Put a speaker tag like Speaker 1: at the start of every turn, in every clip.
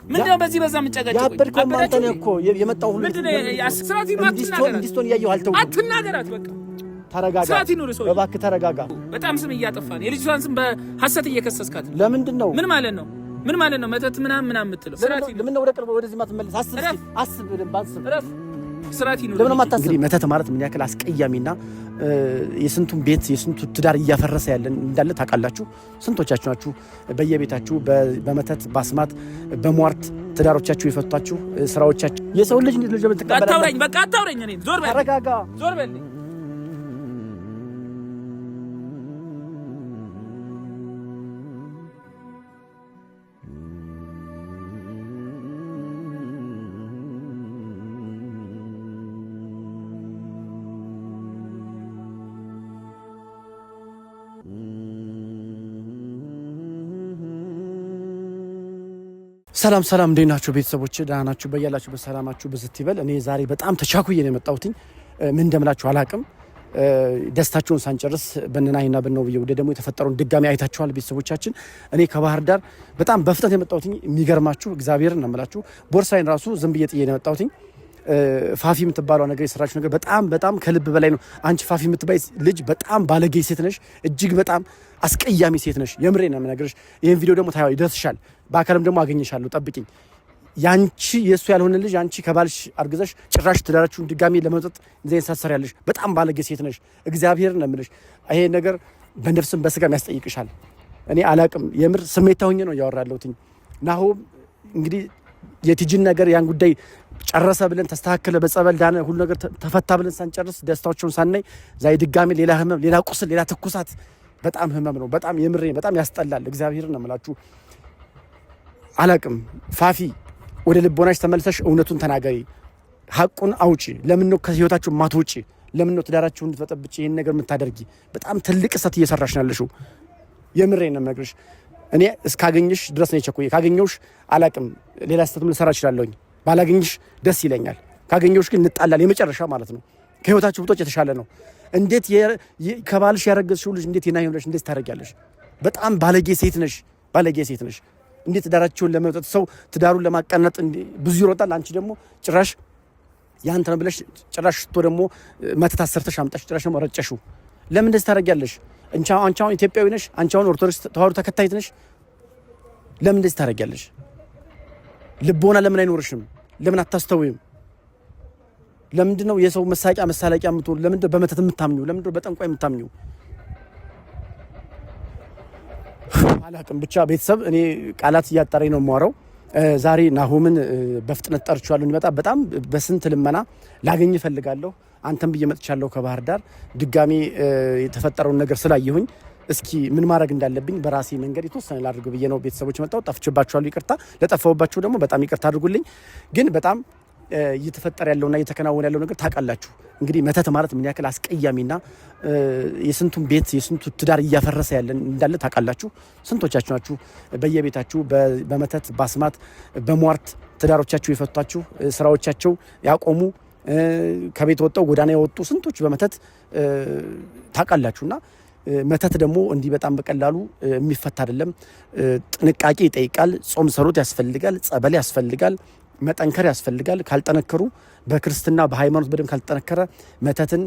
Speaker 1: ምንድነው በዚህ በዛ የምጨቀጭቁኝ?
Speaker 2: ያበድከው አንተ ነህ እኮ የመጣው ሁሉ እንዲስቶን እያየሁ አልተውኩም።
Speaker 1: አትናገራት፣ በቃ
Speaker 2: ተረጋጋ።
Speaker 1: ስርዓት ይኑር ሰውዬው።
Speaker 2: እባክህ ተረጋጋ።
Speaker 1: በጣም ስም እያጠፋን የልጅቷን ስም በሐሰት እየከሰስካት
Speaker 2: ለምንድን ነው?
Speaker 1: ምን ማለት ነው? ምን ማለት ነው? መተት ምናምን ምናምን የምትለው ስርዓት ይኑር።
Speaker 2: ለምን ነው ወደ ቅርብ ወደዚህ ማትመለስ? አስብ እስኪ አስብ፣ በደንብ አስብ።
Speaker 1: እረፍ። ስርዓት ይኑር።
Speaker 2: ለምን ማታስብ? እንግዲህ መተት ማለት ምን ያክል አስቀያሚና የስንቱን ቤት የስንቱ ትዳር እያፈረሰ ያለን እንዳለ ታውቃላችሁ። ስንቶቻችሁ ናችሁ በየቤታችሁ በመተት በአስማት በሟርት ትዳሮቻችሁ የፈቷችሁ ስራዎቻችሁ? የሰው ልጅ እንዴት ልጅ ትቀበላለህ?
Speaker 1: አታውራኝ፣ በቃ አታውራኝ። እኔን ዞር በል፣
Speaker 2: ተረጋጋ፣
Speaker 1: ዞር በል።
Speaker 2: ሰላም ሰላም፣ እንዴት ናችሁ ቤተሰቦች? ደህና ናችሁ? በያላችሁ በሰላማችሁ ብዝት ይበል። እኔ ዛሬ በጣም ተቻኩዬ ነው የመጣሁትኝ። ምን እንደምላችሁ አላቅም። ደስታቸውን ሳንጨርስ በነናይና በነውብዬ ወደ ደግሞ የተፈጠረውን ድጋሚ አይታችኋል ቤተሰቦቻችን። እኔ ከባህር ዳር በጣም በፍጥነት የመጣሁትኝ የሚገርማችሁ እግዚአብሔርን ነው የምላችሁ። ቦርሳዬን ራሱ ዝም ብዬ ጥዬ ነው የመጣሁትኝ። ፋፊ የምትባለው ነገር የሰራችው ነገር በጣም በጣም ከልብ በላይ ነው። አንቺ ፋፊ የምትባይ ልጅ በጣም ባለጌ ሴት ነሽ። እጅግ በጣም አስቀያሚ ሴት ነሽ። የምሬ ነው የምነግርሽ። ይህን ቪዲዮ ደግሞ ታያው ይደርስሻል። በአካልም ደግሞ አገኘሻለሁ። ጠብቂኝ። ያንቺ የእሱ ያልሆነ ልጅ አንቺ ከባልሽ አርግዘሽ ጭራሽ ትዳራችሁን ድጋሚ ለመጠጥ እንደዚህ ሳሰሪያለሽ። በጣም ባለጌ ሴት ነሽ። እግዚአብሔር ነው የምልሽ። ይሄ ነገር በነፍስም በስጋም ያስጠይቅሻል። እኔ አላቅም። የምር ስሜታ ሆኜ ነው እያወራ ያለሁት። ናሆም እንግዲህ የቲጂን ነገር ያን ጉዳይ ጨረሰ ብለን ተስተካከለ፣ በጸበል ዳነ፣ ሁሉ ነገር ተፈታ ብለን ሳንጨርስ ደስታቸውን ሳናይ ዛሬ ድጋሚ ሌላ ህመም፣ ሌላ ቁስል፣ ሌላ ትኩሳት። በጣም ህመም ነው። በጣም የምሬ በጣም ያስጠላል። እግዚአብሔርን ነው የምላችሁ። አላቅም። ፋፊ ወደ ልቦናሽ ተመልሰሽ እውነቱን ተናገሪ፣ ሀቁን አውጪ። ለምን ነው ከህይወታችሁ ማትውጪ? ለምን ነው ትዳራችሁን እንድትበጠብጪ ይህን ነገር የምታደርጊ? በጣም ትልቅ እሳት እየሰራሽ ነው ያለሽው። የምሬ ነው የምነግርሽ። እኔ እስካገኘሽ ድረስ ነው የቸኮየ። ካገኘሁሽ አላቅም፣ ሌላ ስህተትም ልሰራ እችላለሁኝ። ባላገኝሽ ደስ ይለኛል። ካገኘሁሽ ግን እንጣላለን፣ የመጨረሻ ማለት ነው። ከህይወታችሁ ብትወጪ የተሻለ ነው። እንዴት ከባልሽ ያረገዝሽው ልጅ እንዴት የናይ ሆነሽ እንዴት ታደርጊያለሽ? በጣም ባለጌ ሴት ነሽ፣ ባለጌ ሴት ነሽ። እንዴት ትዳራቸውን ለመውጣት ሰው ትዳሩን ለማቀነጥ ብዙ ይሮጣል። አንቺ ደግሞ ጭራሽ ያንተ ነው ብለሽ ጭራሽ ሽቶ ደግሞ መተት አሰርተሽ አምጣሽ ጭራሽ ደግሞ ረጨሽው። ለምን እንደዚህ ታደርጊያለሽ? አንቺ አሁን ኢትዮጵያዊ ነሽ። አንቺ አሁን ኦርቶዶክስ ተዋሕዶ ተከታይት ነሽ። ለምን እንደዚህ ታደርጊያለሽ? ልቦና ለምን አይኖርሽም? ለምን አታስተውይም? ለምንድን ነው የሰው መሳቂያ መሳለቂያ የምትሆኑ? ለምንድን ነው በመተት የምታምኚው? ለምንድን ነው በጠንቋይ የምታምኚው? አላቅም። ብቻ ቤተሰብ እኔ ቃላት እያጠረኝ ነው የማወራው። ዛሬ ናሆምን በፍጥነት ጠርቼዋለሁ እንዲመጣ በጣም በስንት ልመና ላገኝ እፈልጋለሁ። አንተም ብዬ መጥቻለሁ ከባህር ዳር። ድጋሚ የተፈጠረውን ነገር ስላየሁኝ እስኪ ምን ማድረግ እንዳለብኝ በራሴ መንገድ የተወሰነ ላድርግ ብዬ ነው ቤተሰቦች መጣሁ። ጠፍቼባችኋለሁ፣ ይቅርታ። ለጠፋሁባችሁ ደግሞ በጣም ይቅርታ አድርጉልኝ። ግን በጣም እየተፈጠረ ያለውና እየተከናወነ ያለው ነገር ታውቃላችሁ። እንግዲህ መተት ማለት ምን ያክል አስቀያሚና የስንቱን ቤት የስንቱ ትዳር እያፈረሰ ያለን እንዳለ ታውቃላችሁ። ስንቶቻችሁ ናችሁ በየቤታችሁ በመተት በአስማት በሟርት ትዳሮቻችሁ የፈቷችሁ ስራዎቻቸው ያቆሙ ከቤት ወጥተው ጎዳና የወጡ ስንቶች በመተት ታውቃላችሁና መተት ደግሞ እንዲህ በጣም በቀላሉ የሚፈታ አይደለም። ጥንቃቄ ይጠይቃል። ጾም ጸሎት ያስፈልጋል። ጸበል ያስፈልጋል። መጠንከር ያስፈልጋል። ካልጠነከሩ በክርስትና በሃይማኖት በደንብ ካልጠነከረ መተትን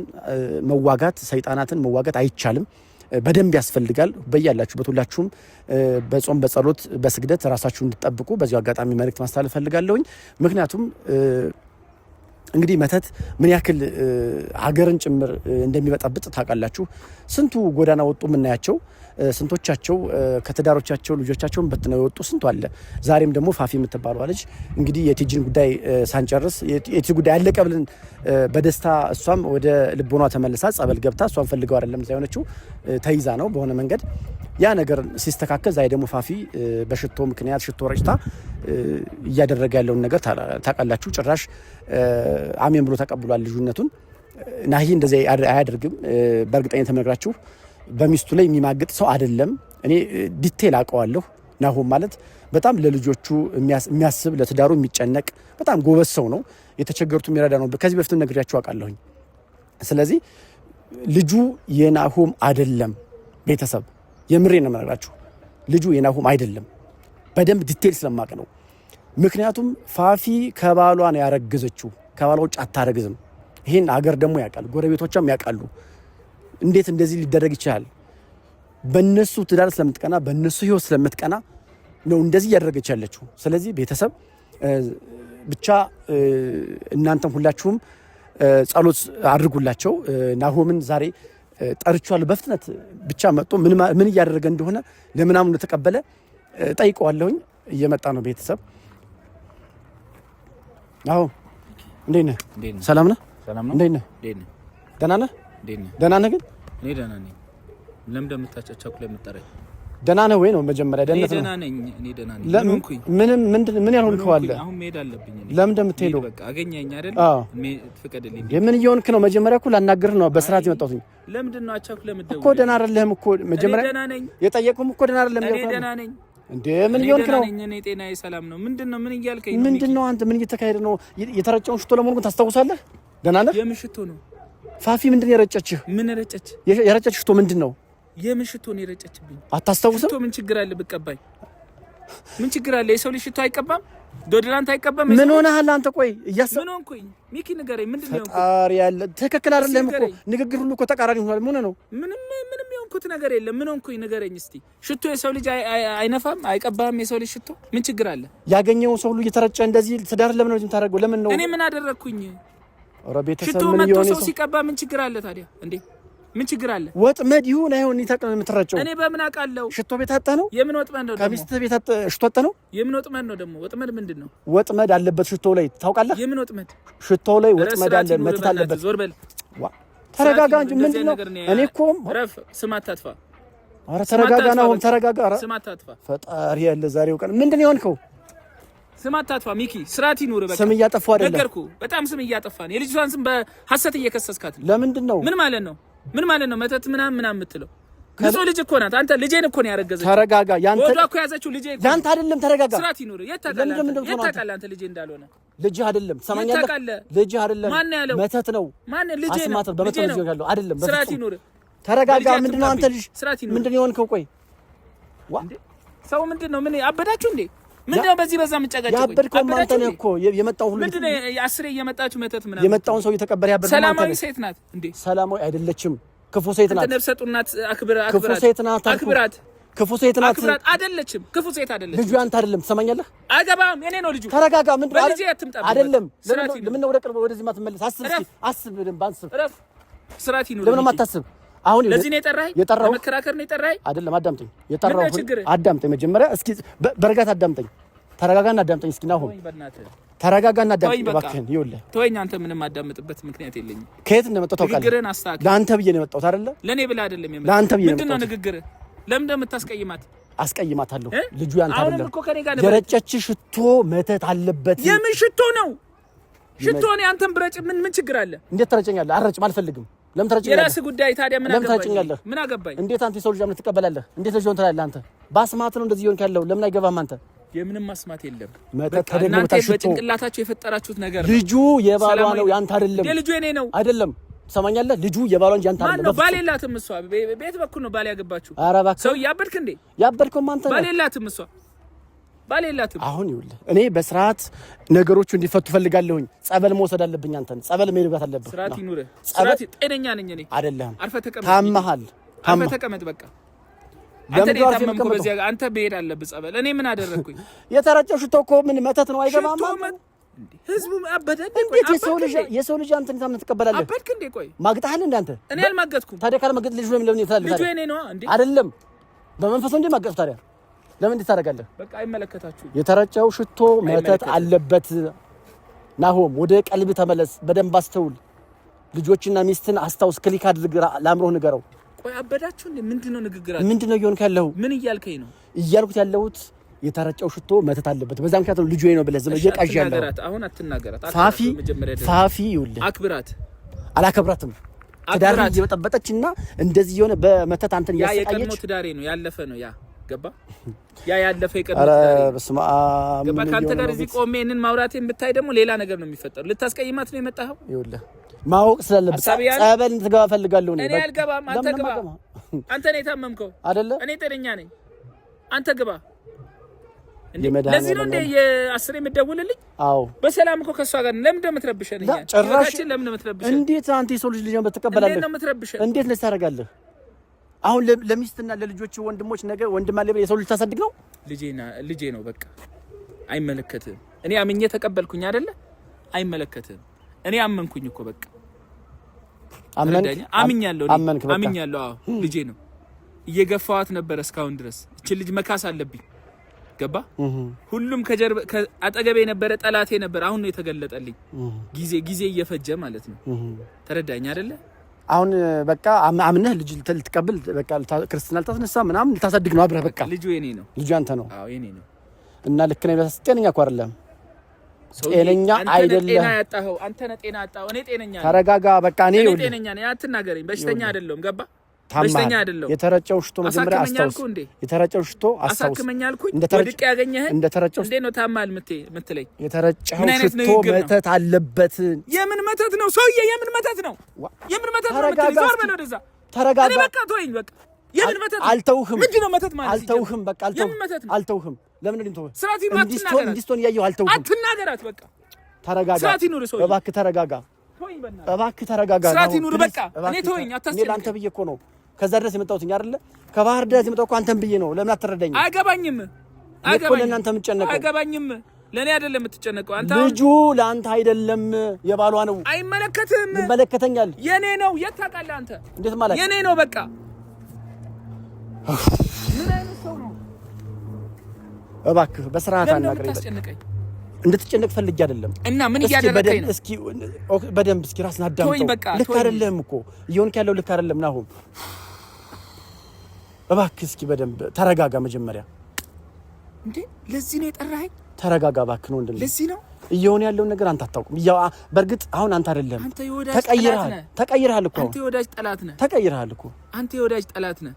Speaker 2: መዋጋት ሰይጣናትን መዋጋት አይቻልም። በደንብ ያስፈልጋል። በያላችሁበት ሁላችሁም በጾም በጸሎት በስግደት ራሳችሁን እንድትጠብቁ በዚሁ አጋጣሚ መልእክት ማስተላለፍ ፈልጋለሁኝ። ምክንያቱም እንግዲህ መተት ምን ያክል ሀገርን ጭምር እንደሚበጠብጥ ታውቃላችሁ። ስንቱ ጎዳና ወጡ የምናያቸው ስንቶቻቸው ከትዳሮቻቸው ልጆቻቸውን በትነው የወጡ ስንቱ አለ። ዛሬም ደግሞ ፋፊ የምትባለዋ ልጅ እንግዲህ የቲጂን ጉዳይ ሳንጨርስ የቲጂ ጉዳይ አለቀ ብለን በደስታ እሷም ወደ ልቦኗ ተመልሳ ጸበል ገብታ እሷን ፈልገው አይደለም እዛ የሆነችው ተይዛ ነው በሆነ መንገድ ያ ነገር ሲስተካከል፣ ዛሬ ደግሞ ፋፊ በሽቶ ምክንያት ሽቶ ረጭታ እያደረገ ያለውን ነገር ታውቃላችሁ። ጭራሽ አሜን ብሎ ተቀብሏል ልጁነቱን። ናሂ እንደዚህ አያደርግም። በእርግጠኝነት ተመነግራችሁ በሚስቱ ላይ የሚማግጥ ሰው አይደለም። እኔ detail አውቀዋለሁ። ናሆም ማለት በጣም ለልጆቹ የሚያስብ ለትዳሩ የሚጨነቅ በጣም ጎበዝ ሰው ነው። የተቸገሩት የሚረዳ ነው። ከዚህ በፊትም ነግሬያችሁ አውቃለሁኝ። ስለዚህ ልጁ የናሆም አይደለም። ቤተሰብ የምሬ ነው የምነግራችሁ። ልጁ የናሆም አይደለም። በደንብ detail ስለማውቅ ነው። ምክንያቱም ፋፊ ከባሏ ነው ያረገዘችው። ከባሏ ውጭ አታረግዝም። ይህን አገር ደግሞ ያውቃል፣ ጎረቤቶቿም ያውቃሉ። እንዴት እንደዚህ ሊደረግ ይችላል? በነሱ ትዳር ስለምትቀና፣ በነሱ ህይወት ስለምትቀና ነው እንደዚህ እያደረገች ያለችው። ስለዚህ ቤተሰብ ብቻ እናንተም ሁላችሁም ጸሎት አድርጉላቸው። ናሆምን ዛሬ ጠርቼዋለሁ። በፍጥነት ብቻ መጥቶ ምን እያደረገ እንደሆነ ለምናምን እንደተቀበለ ጠይቀዋለሁኝ። እየመጣ ነው ቤተሰብ። ናሆም እንዴት ነህ? ሰላም ነህ? እንዴት ነህ? ደህና ነህ? ደህና ነህ? ግን
Speaker 1: እኔ ደህና ነኝ። ለምን እንደምታጫጫኩ ለምጠረኝ
Speaker 2: ደህና ነህ ወይ ነው መጀመሪያ። ደህንነት ነው።
Speaker 1: ደህና ነኝ እኔ ደህና ነኝ።
Speaker 2: ምንም ምንድን ምን ያልሆንከው አለ?
Speaker 1: አሁን መሄድ አለብኝ።
Speaker 2: ለምን እንደምትሄደው
Speaker 1: በቃ አገኘኸኝ አይደል? ፍቀድልኝ።
Speaker 2: የምን እየሆንክ ነው? መጀመሪያ እኮ ላናግርህ ነው በስርዓት የመጣሁት።
Speaker 1: ለምንድን ነው አቻኩለህ የምትደውለው?
Speaker 2: እኮ ደህና አይደለህም እኮ መጀመሪያ
Speaker 1: ደህና ነኝ።
Speaker 2: የጠየቅኩህም እኮ ደህና አይደለም።
Speaker 1: እኔ ደህና ነኝ።
Speaker 2: እንዴ ምን እየሆንክ ነው?
Speaker 1: እኔ ጤናዬ ሰላም ነው። ምንድን ነው? ምን እያልከኝ ነው?
Speaker 2: ምንድን ነው አንተ? ምን እየተካሄደ ነው? የተረጨውን ሽቶ ለመሆኑ ግን ታስታውሳለህ? ደህና ነህ?
Speaker 1: የምን ሽቶ ነው?
Speaker 2: ፋፊ ምንድን ነው የረጨችህ?
Speaker 1: ምን ረጨች?
Speaker 2: የረጨች ሽቶ ምንድን ነው?
Speaker 1: የምን ሽቶ ነው የረጨችብኝ?
Speaker 2: አታስታውስም?
Speaker 1: ሽቶ ምን ችግር አለ ብቀባኝ? ምን ችግር አለ? የሰው ልጅ ሽቶ አይቀባም? deodorant አይቀባም?
Speaker 2: ምን ሆነሃል አንተ? ቆይ እያሰብህ
Speaker 1: ምን ሆንኩኝ? ሚኪ ንገረኝ፣ ምንድን ነው የሆንኩት?
Speaker 2: ፈጣሪ ያለ ትክክል አይደለም እኮ ንግግር ሁሉ እኮ ተቃራኒ ሆኗል። ምን ነው?
Speaker 1: ምንም ምንም የሆንኩት ነገር የለም። ምን ሆንኩኝ ንገረኝ እስቲ። ሽቶ የሰው ልጅ አይነፋም? አይቀባም? የሰው ልጅ ሽቶ ምን ችግር አለ?
Speaker 2: ያገኘውን ሰው ሁሉ እየተረጨ እንደዚህ ትዳር ለምን ነው የምታደርገው? ለምን ነው?
Speaker 1: እኔ ምን አደረግኩኝ?
Speaker 2: ኧረ ቤተሰብ
Speaker 1: ሽቶ
Speaker 2: ምን
Speaker 1: መጥቶ
Speaker 2: እየሆነ
Speaker 1: ሰው ሲቀባ ምን ችግር አለ ታዲያ? እንዴ ምን ችግር አለ?
Speaker 2: ወጥመድ ይሁን አይሁን ይታቀም የምትረጨው
Speaker 1: እኔ በምን አውቃለሁ?
Speaker 2: ሽቶ ቤት አጣ ነው?
Speaker 1: የምን ወጥመድ ነው ደግሞ?
Speaker 2: ከሚስትህ ቤት አጣ ሽቶ አጣ ነው?
Speaker 1: የምን ወጥመድ ነው ደግሞ? ወጥመድ ምንድን ነው?
Speaker 2: ወጥመድ አለበት ሽቶ ላይ ታውቃለህ?
Speaker 1: የምን ወጥመድ?
Speaker 2: ሽቶ ላይ ወጥመድ አለ፣ መተት አለበት።
Speaker 1: ዞር በል
Speaker 2: ተረጋጋ እንጂ ምንድን ነው? እኔ እኮ
Speaker 1: ረፍ፣ ስም አታጥፋ።
Speaker 2: ኧረ ተረጋጋ ነው፣ ተረጋጋ። ኧረ
Speaker 1: ስም አታጥፋ።
Speaker 2: ፈጣሪ ያለ ዛሬው ቀን ምንድን ነው የሆንከው?
Speaker 1: ስም አታጥፋ ሚኪ፣ ስርዓት ይኑር። በቃ
Speaker 2: ስም እያጠፋሁ አይደለም።
Speaker 1: ነገርኩህ። በጣም ስም እያጠፋ ነው። የልጅቷን ስም በሐሰት እየከሰስካት ነው።
Speaker 2: ለምንድን ነው?
Speaker 1: ምን ማለት ነው? ምን ማለት ነው? መተት ምናምን ምናምን የምትለው ንጹህ ልጅ እኮ ናት። አንተ ልጄን እኮ ነው ያረገዘችው።
Speaker 2: ተረጋጋ። ያንተ
Speaker 1: ወዷ እኮ ያዘችው ልጄ እኮ
Speaker 2: ያንተ አይደለም። ተረጋጋ።
Speaker 1: ስርዓት ይኑር። የት ታውቃለህ? የት ታውቃለህ አንተ ልጄ እንዳልሆነ?
Speaker 2: ልጅህ አይደለም። ትሰማኛለህ? ልጅህ አይደለም።
Speaker 1: ማን ነው ያለው?
Speaker 2: መተት ነው።
Speaker 1: ማን ልጄ ነው?
Speaker 2: አስማት በመተት ነው ያለው አይደለም።
Speaker 1: ስርዓት ይኑር።
Speaker 2: ተረጋጋ። ምንድን ነው አንተ ልጅ ምንድን ነው የሆንከው? ቆይ ዋ
Speaker 1: ሰው ምንድን ነው? ምን አበዳችሁ እንዴ? ምንድን ነው በዚህ በዛ የምትጨቃጨቁኝ?
Speaker 2: ያበድከው አንተ ነህ እኮ የመጣው ሁሉ
Speaker 1: ምንድን ነው? አስሬ እየመጣችሁ መተት ምናምን
Speaker 2: የመጣውን ሰው እየተቀበለ ያበድከው አንተ ነህ።
Speaker 1: ሰላማዊ ሴት ናት እንዴ?
Speaker 2: ሰላማዊ አይደለችም። ክፉ ሴት ናት።
Speaker 1: ነፍሰ ጡር ናት። አክብራት።
Speaker 2: ክፉ ሴት ናት።
Speaker 1: አክብራት።
Speaker 2: ክፉ ሴት ናት።
Speaker 1: አክብራት። አይደለችም። ክፉ ሴት አይደለችም።
Speaker 2: ልጁ ያንተ አይደለም። ትሰማኛለህ?
Speaker 1: አገባም። የኔ ነው ልጁ።
Speaker 2: ተረጋጋ። ምንድን ነው
Speaker 1: በልጄ አትምጣብኝ።
Speaker 2: አይደለም። ለምን ነው ወደ ቅርብ ወደዚህ ማትመለስ? አስብ እስኪ አስብ፣ በደንብ አስብ።
Speaker 1: እረፍ። ስርዓት ይኑር።
Speaker 2: ለምን ነው የማታስብ? አሁን
Speaker 1: ለዚህ ነው የጠራኸኝ?
Speaker 2: የጠራሁህ
Speaker 1: ለመከራከር ነው የጠራኸኝ?
Speaker 2: አይደለም። አዳምጠኝ። የጠራሁህ አዳምጠኝ። መጀመሪያ እስኪ በእርጋታ አዳምጠኝ። ተረጋጋና አዳምጠኝ እስኪ ናሆም፣ ተረጋጋና አዳምጠኝ እባክህን። ይኸውልህ
Speaker 1: ተወኝ። አንተ ምንም አዳምጥበት ምክንያት የለኝም።
Speaker 2: ከየት እንደመጣሁ ታውቃለህ?
Speaker 1: ንግግርህን አስተካክል።
Speaker 2: ለአንተ ብዬ ነው የመጣሁት አይደለ?
Speaker 1: ለእኔ ብለህ አይደለም የመጣሁት።
Speaker 2: ለአንተ ብዬ ነው
Speaker 1: ምንድን ነው
Speaker 2: የመጣሁት።
Speaker 1: ንግግርህ? ለምን እንደምታስቀይማት?
Speaker 2: አስቀይማታለሁ። ልጁ ያንተ
Speaker 1: አሁንም
Speaker 2: አይደለም።
Speaker 1: እኮ ከእኔ ጋር ነበር።
Speaker 2: የረጨች ሽቶ መተት አለበት።
Speaker 1: የምን ሽቶ ነው? ሽቶ እኔ አንተን ብረጭ ምን ችግር አለ?
Speaker 2: እንዴት ትረጨኛለህ? አልረጭም፣ አልፈልግም። ለምን ትረጨኛለህ?
Speaker 1: የራስህ ጉዳይ። ታዲያ ምን
Speaker 2: ለምን
Speaker 1: አገባኝ?
Speaker 2: ትረጨኛለህ?
Speaker 1: ምን አገባኝ?
Speaker 2: እንዴት አንተ የሰው ልጅ አምነህ ትቀበላለህ? እንዴት ልጅ ሆን ትላለህ? አንተ በአስማት ነው እንደዚህ እየሆንክ ያለው። ለምን አይገባህም አንተ?
Speaker 1: የምንም ማስማት የለም።
Speaker 2: መተት
Speaker 1: በቃ
Speaker 2: ተደግሞ
Speaker 1: እናንተ
Speaker 2: ሽቶ
Speaker 1: በጭንቅላታችሁ የፈጠራችሁት ነገር ነው።
Speaker 2: ልጁ የባሏ
Speaker 1: ሰላማዊ
Speaker 2: ነው ያንተ አይደለም።
Speaker 1: የልጁ የኔ ነው።
Speaker 2: አይደለም። ትሰማኛለህ? ልጁ የባሏ እንጂ ያንተ
Speaker 1: ማን
Speaker 2: አይደለም።
Speaker 1: ነው? ባል
Speaker 2: በፍጹም።
Speaker 1: የላትም እሷ። ቤት በኩል ነው ባል ያገባችሁ።
Speaker 2: ኧረ እባክህ
Speaker 1: ሰው ያበድክ እንዴ?
Speaker 2: ያበድከውም አንተ
Speaker 1: ባል
Speaker 2: ነህ።
Speaker 1: የላትም እሷ፣ ባል የላትም።
Speaker 2: አሁን ይኸውልህ እኔ በስርዓት ነገሮቹ እንዲፈቱ ፈልጋለሁኝ። ጸበል መውሰድ አለብኝ። አንተን ጸበል መሄድበት አለብህ።
Speaker 1: ስርዓት ይኑርህ።
Speaker 2: ጸበል
Speaker 1: ስርዓት። ጤነኛ ነኝ እኔ።
Speaker 2: አይደለህም።
Speaker 1: አርፈህ ተቀመጥ።
Speaker 2: ታመሃል።
Speaker 1: አርፈህ ተቀመጥ በቃ። አንተ
Speaker 2: ለምንድን
Speaker 1: ነው
Speaker 2: ነው አርፌ
Speaker 1: የታመምከው
Speaker 2: የምቀመጠው?
Speaker 1: በዚህ አንተ ብሄድ አለብህ ጸበል። እኔ ምን አደረግኩኝ?
Speaker 2: የተረጨው ሽቶ እኮ ምን መተት ነው? አይገባም።
Speaker 1: ሽቶ
Speaker 2: አንተ?
Speaker 1: ህዝቡ አበደ እንዴ? ቆይ
Speaker 2: እንዴት የሰው ልጅ
Speaker 1: አበድክ እንዴ?
Speaker 2: የሰው ልጅ አንተ እንዴት አምነህ ትቀበላለህ?
Speaker 1: አበድክ እንዴ? ቆይ
Speaker 2: ማግጣሃል እንደ አንተ
Speaker 1: እኔ አልማገጥኩም።
Speaker 2: ታዲያ ካለማገጥ ልጁ ለምን ለምን ትላለህ?
Speaker 1: ልጁ
Speaker 2: ታዲያ?
Speaker 1: የኔ ነዋ እንዴ?
Speaker 2: አይደለም በመንፈሱ እንዴ ማገጥ ታዲያ ለምን እንዴት ታደርጋለህ?
Speaker 1: በቃ አይመለከታችሁም።
Speaker 2: የተረጨው ሽቶ መተት
Speaker 1: አይመለከትም።
Speaker 2: አለበት። ናሆም ወደ ቀልብ ተመለስ፣ በደንብ አስተውል። ልጆችና ሚስትን አስታውስ። click አድርግ፣ ለአእምሮህ ንገረው።
Speaker 1: ቆይ አበዳችሁ እንዴ? ምንድነው ንግግራችሁ?
Speaker 2: ምንድን ነው እየሆንክ ያለው?
Speaker 1: ምን እያልከኝ ነው?
Speaker 2: እያልኩት ያለሁት የተረጨው ሽቶ መተት አለበት። በዛ ምክንያት ነው ልጁ ነው ብለህ ዝም
Speaker 1: እሺ፣
Speaker 2: እየቃዥ ያለው።
Speaker 1: አትናገራት። አሁን አትናገራት።
Speaker 2: ፋፊ
Speaker 1: አክብራት በመጀመሪያ ደረጃ።
Speaker 2: ፋፊ ይኸውልህ
Speaker 1: አክብራት።
Speaker 2: አላከብራትም። ትዳር
Speaker 1: አክብራት።
Speaker 2: እየበጠበጠች እና እንደዚህ የሆነ በመተት አንተን
Speaker 1: ያ የቀድሞ
Speaker 2: እያሰቃየች
Speaker 1: ትዳሬ ነው፣ ያለፈ ነው። ያ ገባ? ያ ያለፈ የቀድሞ
Speaker 2: ኧረ
Speaker 1: ትዳሬ ነው።
Speaker 2: በስመ አብ
Speaker 1: ገባ?
Speaker 2: ምን
Speaker 1: ከአንተ
Speaker 2: እየሆነ
Speaker 1: ጋር
Speaker 2: ነው
Speaker 1: እዚህ
Speaker 2: ቤት?
Speaker 1: ቆሜ ይህንን ማውራቴን ብታይ ደግሞ ሌላ ነገር ነው የሚፈጠረው። ልታስቀይማት ነው የመጣኸው?
Speaker 2: ይኸውልህ ማወቅ ስላለብህ
Speaker 1: ሀሳብ ያን-
Speaker 2: ጸበል እንድትገባ እፈልጋለሁ።
Speaker 1: እኔ አልገባም። አንተ
Speaker 2: ለምን
Speaker 1: ግባ።
Speaker 2: አልገባም?
Speaker 1: አንተ ነው የታመምከው፣
Speaker 2: አይደለ
Speaker 1: እኔ ጤነኛ ነኝ። አንተ ግባ። ለዚህ ነው እንደ የአስር የምትደውልልኝ? አዎ በሰላም እኮ ከእሷ ጋር ለምን እንደምትረብሸን?
Speaker 2: ጭራሽ ለምን እንደምትረብሸን? እንዴት አንተ የሰው ልጅ ልጅ ትቀበላለህ? እንዴት ለዚህ ታደርጋለህ? አሁን ለሚስትና ለልጆች ወንድሞች ነገ ወንድም አለ የሰው ልጅ ታሳድግ ነው።
Speaker 1: ልጄ ነው በቃ አይመለከትም። እኔ አምኜ ተቀበልኩኝ አይደለ? አይመለከትም። እኔ አመንኩኝ እኮ በቃ አምኛለሁ፣ አምኛለሁ። አዎ ልጄ ነው። እየገፋዋት ነበረ እስካሁን ድረስ። እችን ልጅ መካስ አለብኝ። ገባ? ሁሉም ከጀርባ አጠገቤ የነበረ ጠላቴ ነበር። አሁን ነው የተገለጠልኝ። ጊዜ ጊዜ እየፈጀ ማለት ነው። ተረዳኝ አይደለ?
Speaker 2: አሁን በቃ አምነህ ልጅ ልትቀብል በቃ ክርስትና ልታስነሳ ምናምን ልታሳድግ ነው አብረህ። በቃ
Speaker 1: ልጁ የኔ ነው።
Speaker 2: ልጁ አንተ ነው።
Speaker 1: አዎ የኔ ነው።
Speaker 2: እና ልክ ነኝ። ጤነኛ እኮ አይደለም። ጤነኛ አይደለም።
Speaker 1: ጤና ያጣኸው አንተ ነህ። ጤና ያጣኸው እኔ ጤነኛ ነኝ።
Speaker 2: ተረጋጋ። በቃ እኔ
Speaker 1: ጤነኛ ነኝ። አትናገረኝ። በሽተኛ አይደለሁም። ገባ? በሽተኛ አይደለሁም።
Speaker 2: የተረጨው ሽቶ መጀመሪያ አስታውስ። የተረጨው ሽቶ አስታውስ።
Speaker 1: አሳክመኝ አልኩኝ። ወድቄ ያገኘኸኝ
Speaker 2: እንደተረጨው
Speaker 1: እንዴት ነው ታማል የምትለኝ?
Speaker 2: የተረጨው ሽቶ መተት አለበት።
Speaker 1: የምን መተት ነው ሰውዬ? የምን መተት ነው? የምን መተት ነው የምትለኝ? ዞር በል ወደዛ።
Speaker 2: ተረጋጋ።
Speaker 1: እኔ በቃ ተወኝ። በቃ የምን መተት ነው?
Speaker 2: አልተውህም።
Speaker 1: ምንድን ነው መተት ማለት?
Speaker 2: አልተውህም። በቃ አልተውህም። ለምን እንደምተው
Speaker 1: ስርዓት ይኑር። አትናገራት።
Speaker 2: እንዲስቶን እያየሁ አልተውህም።
Speaker 1: አትናገራት። በቃ
Speaker 2: ተረጋጋ።
Speaker 1: ስርዓት ይኑር ሰውዬ።
Speaker 2: እባክህ ተረጋጋ። እባክህ ተረጋጋ።
Speaker 1: ስርዓት ይኑር። በቃ እኔ ተወኝ፣ አታስጨንቀኝ።
Speaker 2: እኔ ለአንተ ብዬ እኮ ነው ከዛ ድረስ የመጣሁት አይደለ? ከባህር ድረስ የመጣሁ እኮ አንተን ብዬ ነው። ለምን አትረዳኝም?
Speaker 1: አይገባኝም። አይገባኝም።
Speaker 2: ለእናንተ የምጨነቀው
Speaker 1: አይገባኝም። ለእኔ አይደለም የምትጨነቀው አንተ።
Speaker 2: ልጁ ለአንተ አይደለም የባሏ ነው።
Speaker 1: አይመለከትም።
Speaker 2: ይመለከተኛል።
Speaker 1: የኔ ነው። የት ታውቃለህ አንተ?
Speaker 2: እንዴት ማለት
Speaker 1: የኔ ነው። በቃ ምን አይነት ሰው ነው?
Speaker 2: እባክህ በስርዓት አናግረኝ። እንድትጨነቅ ፈልጌ አይደለም።
Speaker 1: እና ምን እያደረገኝ ነው?
Speaker 2: እስኪ በደንብ እስኪ ራስን አዳምጠው። ልክ አይደለም እኮ እየሆንክ ያለው ልክ አይደለም ናሆም። እባክህ እስኪ በደንብ ተረጋጋ መጀመሪያ።
Speaker 1: እንዴ ለዚህ ነው የጠራኸኝ?
Speaker 2: ተረጋጋ እባክህ ነው ወንድሜ።
Speaker 1: ለዚህ ነው
Speaker 2: እየሆነ ያለውን ነገር አንተ አታውቅም። በእርግጥ አሁን አንተ አይደለም ተቀይረሃል። ተቀይረሃል እኮ
Speaker 1: አንተ የወዳጅ ጠላት ነህ።
Speaker 2: ተቀይረሃል እኮ
Speaker 1: አንተ የወዳጅ ጠላት ነህ።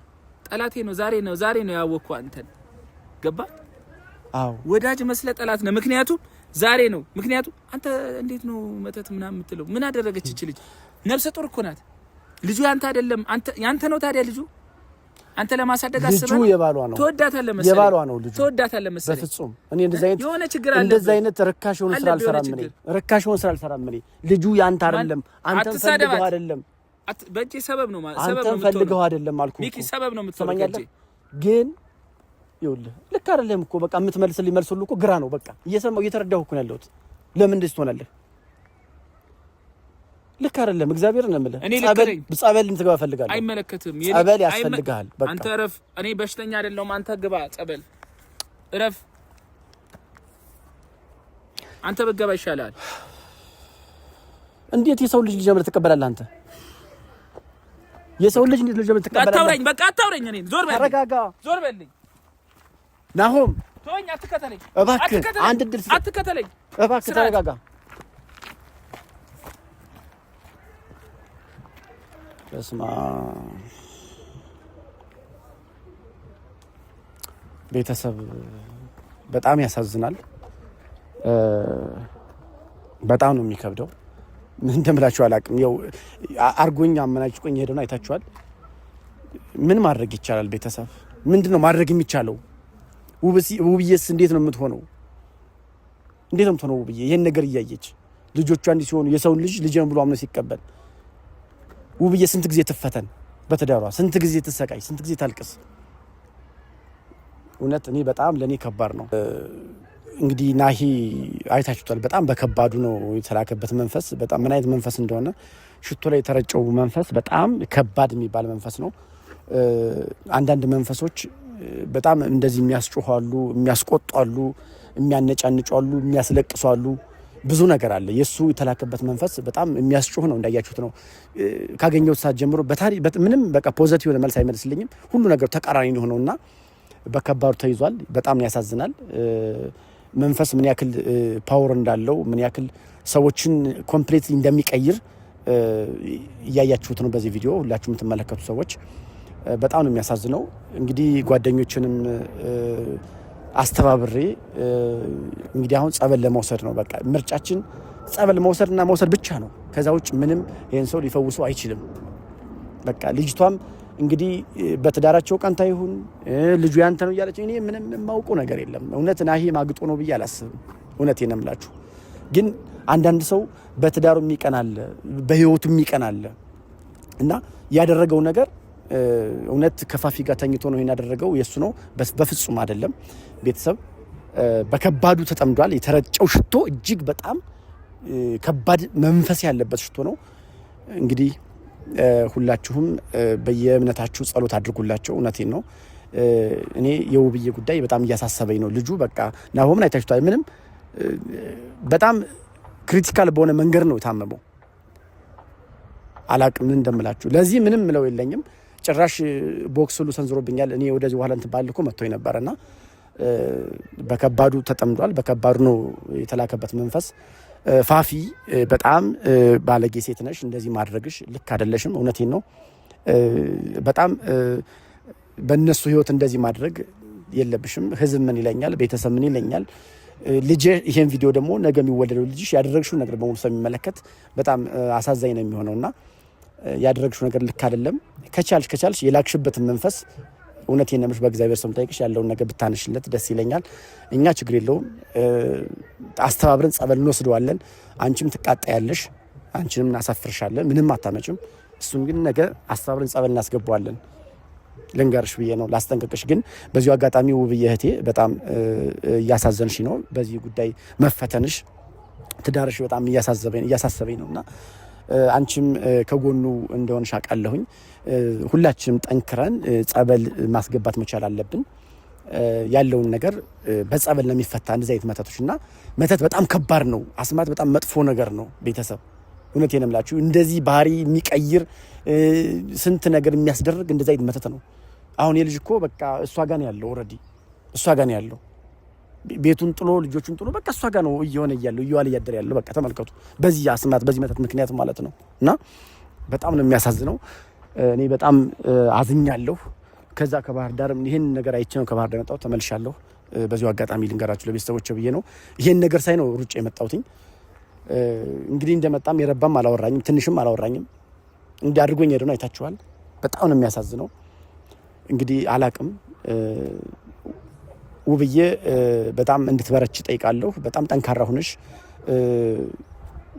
Speaker 1: ጠላቴ ነው። ዛሬ ነው ዛሬ ነው ያወቅኩህ አንተን። ገባ?
Speaker 2: አዎ
Speaker 1: ወዳጅ መስለህ ጠላት ነህ። ምክንያቱም ዛሬ ነው። ምክንያቱም አንተ እንዴት ነው መተት ምናምን የምትለው? ምን አደረገች እች ልጅ? ነፍሰ ጡር እኮ ናት። ልጁ ያንተ አይደለም። አንተ ያንተ ነው። ታዲያ ልጁ አንተ ለማሳደግ አስበህ
Speaker 2: ልጁ የባሏ ነው።
Speaker 1: ትወዳታለህ መሰለኝ።
Speaker 2: የባሏ ነው ልጁ።
Speaker 1: ትወዳታለህ መሰለኝ።
Speaker 2: በፍጹም እኔ እንደዚህ አይነት
Speaker 1: የሆነ ችግር አለ።
Speaker 2: እንደዚህ አይነት ርካሽ የሆነ ስራ አልሰራም እኔ። ርካሽ የሆነ ስራ አልሰራም እኔ። ልጁ ያንተ አይደለም። አንተን ፈልገው አይደለም።
Speaker 1: በእጄ ሰበብ ነው ማለት ሰበብ ነው።
Speaker 2: አንተን ፈልገው አይደለም አልኩህ
Speaker 1: ሚኪ፣ ሰበብ ነው የምትሆነው።
Speaker 2: ግን ይኸውልህ ልክ አይደለም እኮ በቃ የምትመልስልኝ መልስ ሁሉ እኮ ግራ ነው። በቃ እየሰማሁ እየተረዳሁ እኮ ነው ያለሁት። ለምን እንደዚህ ትሆናለህ? ልክ አይደለም። እግዚአብሔር ነው የምልህ። ጸበል እንድትገባ እፈልጋለሁ።
Speaker 1: አይመለከትም።
Speaker 2: ጸበል ያስፈልግሃል። በቃ
Speaker 1: አንተ እረፍ። እኔ በሽተኛ አይደለሁም። አንተ ግባ ጸበል፣ እረፍ። አንተ ብትገባ ይሻላል።
Speaker 2: እንዴት የሰው ልጅ ልጅ ትቀበላለህ አንተ? የሰው ልጅ እንዴት ልጅ ትቀበላለህ?
Speaker 1: አታውራኝ፣ በቃ አታውራኝ። እኔን ዞር በልኝ።
Speaker 2: ተረጋጋ።
Speaker 1: ዞር በልኝ
Speaker 2: ናሆም።
Speaker 1: ተወኝ፣ አትከተለኝ።
Speaker 2: እባክህ አንድ እድል ስጠኝ።
Speaker 1: አትከተለኝ
Speaker 2: እባክህ፣ ተረጋጋ። በስመ አብ ቤተሰብ በጣም ያሳዝናል። በጣም ነው የሚከብደው። ምን እንደምላችሁ አላውቅም። ያው አርጎኝ አመናጭቆኝ ሄደውን አይታችኋል። ምን ማድረግ ይቻላል? ቤተሰብ ምንድን ነው ማድረግ የሚቻለው? ውብዬስ እንዴት ነው የምትሆነው? እንዴት ነው የምትሆነው? ውብዬ ይህን ነገር እያየች ልጆቿ እንዲህ ሲሆኑ የሰውን ልጅ ልጅ ነው ብሎ አምኖ ሲቀበል ውብዬ ስንት ጊዜ ትፈተን በትዳሯ፣ ስንት ጊዜ ትሰቃይ፣ ስንት ጊዜ ታልቅስ። እውነት እኔ በጣም ለእኔ ከባድ ነው። እንግዲህ ናሂ አይታችሁታል። በጣም በከባዱ ነው የተላከበት መንፈስ። በጣም ምን አይነት መንፈስ እንደሆነ ሽቶ ላይ የተረጨው መንፈስ በጣም ከባድ የሚባል መንፈስ ነው። አንዳንድ መንፈሶች በጣም እንደዚህ የሚያስጮሁ አሉ፣ የሚያስቆጡ አሉ፣ የሚያነጫንጩ አሉ፣ የሚያስለቅሱ አሉ። ብዙ ነገር አለ። የእሱ የተላከበት መንፈስ በጣም የሚያስጮህ ነው። እንዳያችሁት ነው። ካገኘሁት ሰዓት ጀምሮ ምንም በቃ positive የሆነ መልስ አይመልስልኝም። ሁሉ ነገር ተቃራኒ ነው እና በከባዱ ተይዟል። በጣም ያሳዝናል። መንፈስ ምን ያክል power እንዳለው ምን ያክል ሰዎችን complete እንደሚቀይር እያያችሁት ነው በዚህ ቪዲዮ ሁላችሁ የምትመለከቱ ሰዎች። በጣም ነው የሚያሳዝነው። እንግዲህ ጓደኞችንም አስተባብሬ እንግዲህ አሁን ጸበል ለመውሰድ ነው። በቃ ምርጫችን ጸበል መውሰድና መውሰድ ብቻ ነው። ከዛ ውጭ ምንም ይህን ሰው ሊፈውሰው አይችልም። በቃ ልጅቷም እንግዲህ በትዳራቸው ቀንታ ይሁን ልጁ ያንተ ነው እያለች እኔ ምንም የማውቀው ነገር የለም። እውነት ናሂ ማግጦ ነው ብዬ አላስብም። እውነቴን ነው የምላችሁ። ግን አንዳንድ ሰው በትዳሩ የሚቀናለ በህይወቱ የሚቀናለ እና ያደረገው ነገር እውነት ከፋፊ ጋር ተኝቶ ነው ያደረገው የእሱ ነው፣ በፍጹም አይደለም። ቤተሰብ በከባዱ ተጠምዷል። የተረጨው ሽቶ እጅግ በጣም ከባድ መንፈስ ያለበት ሽቶ ነው። እንግዲህ ሁላችሁም በየእምነታችሁ ጸሎት አድርጉላቸው። እውነቴን ነው። እኔ የውብዬ ጉዳይ በጣም እያሳሰበኝ ነው። ልጁ በቃ ናሆምን አይታችሁታል። ምንም በጣም critical በሆነ መንገድ ነው የታመመው። አላቅም ምን እንደምላችሁ። ለዚህ ምንም ምለው የለኝም። ጭራሽ ቦክስ ሁሉ ሰንዝሮብኛል። እኔ ወደዚህ በኋላ እንትን ባል እኮ መጥቶኝ ነበረና በከባዱ ተጠምዷል። በከባዱ ነው የተላከበት መንፈስ። ፋፊ በጣም ባለጌ ሴት ነሽ። እንደዚህ ማድረግሽ ልክ አይደለሽም። እውነቴን ነው። በጣም በእነሱ ህይወት እንደዚህ ማድረግ የለብሽም። ህዝብ ምን ይለኛል? ቤተሰብ ምን ይለኛል? ልጄ ይሄን ቪዲዮ ደግሞ ነገ የሚወለደው ልጅሽ ያደረግሽው ነገር በሙሉ ስለሚመለከት በጣም አሳዛኝ ነው የሚሆነው እና ያደረግሽው ነገር ልክ አይደለም። ከቻልሽ ከቻልሽ የላክሽበትን መንፈስ እውነቴን ነው የምልሽ በእግዚአብሔር ስም ጠይቅሽ ያለውን ነገር ብታነሽለት ደስ ይለኛል። እኛ ችግር የለውም አስተባብረን ጸበል እንወስደዋለን። አንቺም ትቃጣያለሽ፣ አንቺንም እናሳፍርሻለን። ምንም አታመጭም። እሱን ግን ነገ አስተባብረን ጸበል እናስገባዋለን። ልንገርሽ ብዬ ነው ላስጠንቅቅሽ። ግን በዚሁ አጋጣሚ ውብዬ እህቴ በጣም እያሳዘንሽ ነው። በዚህ ጉዳይ መፈተንሽ ትዳርሽ በጣም እያሳሰበኝ ነው እና አንቺም ከጎኑ እንደሆንሽ አውቃለሁኝ። ሁላችንም ጠንክረን ጸበል ማስገባት መቻል አለብን። ያለውን ነገር በጸበል ነው የሚፈታ እንደዚህ አይነት መተቶች እና መተት በጣም ከባድ ነው። አስማት በጣም መጥፎ ነገር ነው። ቤተሰብ እውነቴን ነው የምላችሁ እንደዚህ ባህሪ የሚቀይር ስንት ነገር የሚያስደርግ እንደዚህ አይነት መተት ነው። አሁን የልጅ እኮ በቃ እሷ ጋር ነው ያለው። already እሷ ጋር ነው ያለው። ቤቱን ጥሎ ልጆቹን ጥሎ በቃ እሷ ጋር ነው እየሆነ እያለው እየዋለ እያደረ ያለው። በቃ ተመልከቱ፣ በዚህ አስማት በዚህ መተት ምክንያት ማለት ነው። እና በጣም ነው የሚያሳዝነው። እኔ በጣም አዝኛለሁ። ከዛ ከባህር ዳር ይህን ነገር አይቼ ነው ከባህር ዳር መጣሁ፣ ተመልሻለሁ። በዚሁ አጋጣሚ ልንገራችሁ ለቤተሰቦች ብዬ ነው ይሄን ነገር ሳይ ነው ሩጬ የመጣሁትኝ። እንግዲህ እንደመጣም የረባም አላወራኝም፣ ትንሽም አላወራኝም። እንዲህ አድርጎኝ ሄደ ነው አይታችኋል። በጣም ነው የሚያሳዝነው። እንግዲህ አላቅም ውብዬ በጣም እንድትበረች ጠይቃለሁ። በጣም ጠንካራ ሁነሽ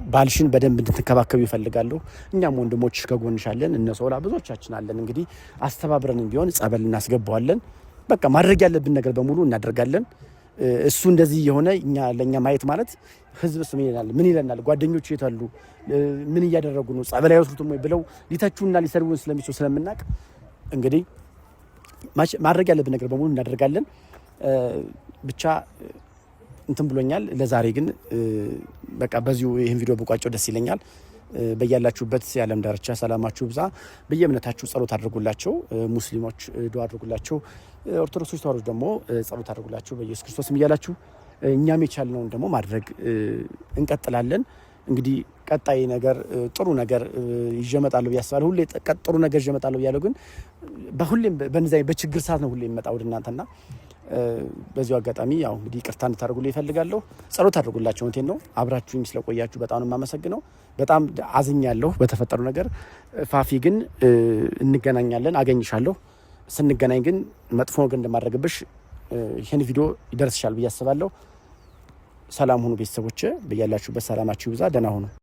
Speaker 2: ባልሽን በደንብ እንድትንከባከቡ ይፈልጋለሁ። እኛም ወንድሞች ከጎንሽ አለን፣ እነ ሶላ ብዙዎቻችን አለን። እንግዲህ አስተባብረንም ቢሆን ጸበል እናስገባዋለን። በቃ ማድረግ ያለብን ነገር በሙሉ እናደርጋለን። እሱ እንደዚህ የሆነ እኛ ለእኛ ማየት ማለት ህዝብስ ምን ይለናል? ምን ይለናል? ጓደኞቹ የት አሉ? ምን እያደረጉ ነው? ጸበል አይወስዱትም ወይ ብለው ሊተቹና ሊሰድቡን ስለሚችሉ ስለምናቅ እንግዲህ ማድረግ ያለብን ነገር በሙሉ እናደርጋለን። ብቻ እንትን ብሎኛል። ለዛሬ ግን በቃ በዚሁ ይህን ቪዲዮ ብቋጨው ደስ ይለኛል። በያላችሁበት የዓለም ዳርቻ ሰላማችሁ ብዛ። በየእምነታችሁ ጸሎት አድርጉላቸው። ሙስሊሞች ዱዓ አድርጉላቸው። ኦርቶዶክሶች ተዋሕዶች ደግሞ ጸሎት አድርጉላቸው በኢየሱስ ክርስቶስም እያላችሁ እኛም የቻልነውን ደግሞ ማድረግ እንቀጥላለን። እንግዲህ ቀጣይ ነገር ጥሩ ነገር ይዤ እመጣለሁ ብዬ አስባለሁ። ሁሌ ጥሩ ነገር ይዤ እመጣለሁ ብያለሁ፣ ግን በሁሌም በእንደዚያ በችግር ሰዓት ነው ሁሌ የምመጣው ወደ እናንተና በዚሁ አጋጣሚ ያው እንግዲህ ይቅርታ እንድታደርጉልኝ እፈልጋለሁ። ጸሎት አድርጉላቸው። እንቴን ነው አብራችሁኝ ስለቆያችሁ በጣም ነው የማመሰግነው። በጣም አዝኛለሁ በተፈጠሩ ነገር። ፋፊ ግን እንገናኛለን፣ አገኝሻለሁ። ስንገናኝ ግን መጥፎ ነገር እንደማድረግብሽ ይህን ቪዲዮ ይደርስሻል ብዬ አስባለሁ። ሰላም ሁኑ ቤተሰቦች፣ በያላችሁበት ሰላማችሁ ይብዛ። ደህና ሁኑ።